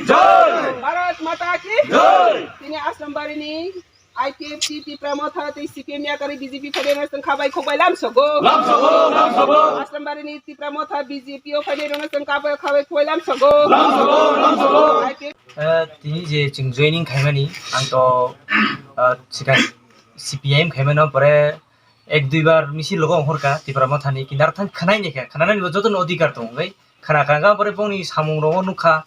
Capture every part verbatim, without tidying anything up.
Jai! Bharat Mata ki jai! Tini Asrambari ni I P F T Tipra Motha tei C P M yakarwi B J P phainairokno chwng khabai khukbai lamsogo. Lamsogo, lamsogo. Asrambari ni Tipra Motha B J P o phainairokno chwng khabai, khabai khukbai lamsogo. Lamsogo, lamsogo. I P F T Eh, tini je chwng joining khaimani, ang to, eh, sikha C P I M khaimano, pore ek dui bar misil logo ongkhorkha Tipra Mothani, kintu arthani khwnai naikha, khwnanani bo jotono odhikar tongo, hwnkhe khwna kha, hwnkhe pore bongni samung rogo nukha,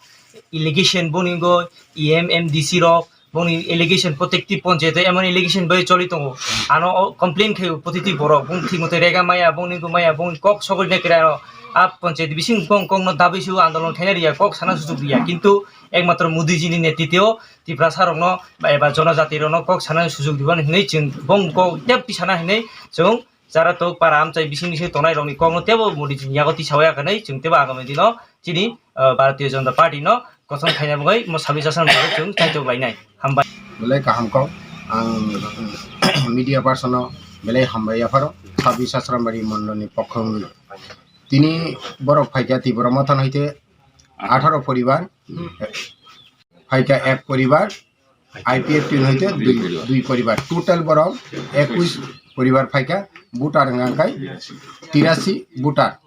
allegation bongni go E M, M D C rok, bongni allegation, protekti ponchayat o emon allegation bai choli tongo, ano o complain khaio protiti borok, bong thik motoi rega maya, bongni go maya, bongni kok sogwi naikhe ano, a ponchayat bising bong kokno dabwi su andolon khaina riya, kok sana suchuk riya, kintu ekmatro Modiji ni netritwo Tiprasa rokno ba eba jonojati rokno kok sana suchuk diban hinwi chwng bong kok tep tisana hinwi chwng jara tok para amchai bising bising tongnai rokni kokno tebo Modiji ni yago tisawi ya hinwi chwng tebo agami dino chini, ah, Bharatiya Janata Party no kosom khaina bagwi mo sabwi sasam bagwi chwng chaitok lainai. Hambai. Belai kaham kok ang media person no belai hambai yapharo sabwi sasram bari mondol ni pokho wngwi. Tini borok phaikha Tipra Motha no haite atharo poribar, phaikha ek poribar, I P F T ni hoite dui, dui poribar, total borok ekush poribar phaikha, voter wngkha khe tirasi voter.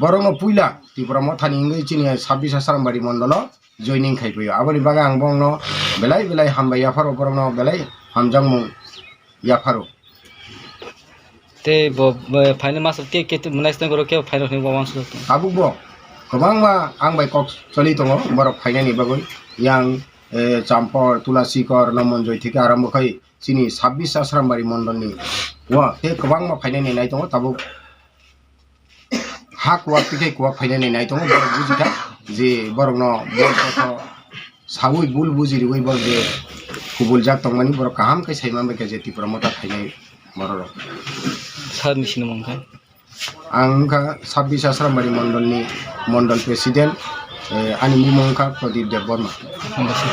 Borokno puila Tipra Mothani wngwi chini sabwi sasram bari mondolo joining khai phaiyo. Aboni bagwi ang bongno belai belai hambai yapharo, borokno belai hamjakmung yapharo. Tei bo, bo phainai masa ke, ke tu, next time borok ke phainai hwnwi bo uansukha. Tabuk bo kwbangma ang bai kok choli tongo borok phainani bagwi. Yang, eh, Champor, Tulasikor, Nomonjoi theke arambo khai chini sabbish Asrambari mondolni o tei kwbangma phainani nai tongo tabuk. Ha kuwak twi khai kuwak phainani nai tongo, borok bujikha je borokno bol kotho saui bul buji riui borok je kubuljak tongmani borok kaham khe sai manbaikha je Tipra Motha phainai bororok. Sir ni sinimung khe? Ang wngkha sabbish Asrambari mondolni mondol president, eh, ani bumung wngkha Pradip Debbarma. Hambai sir.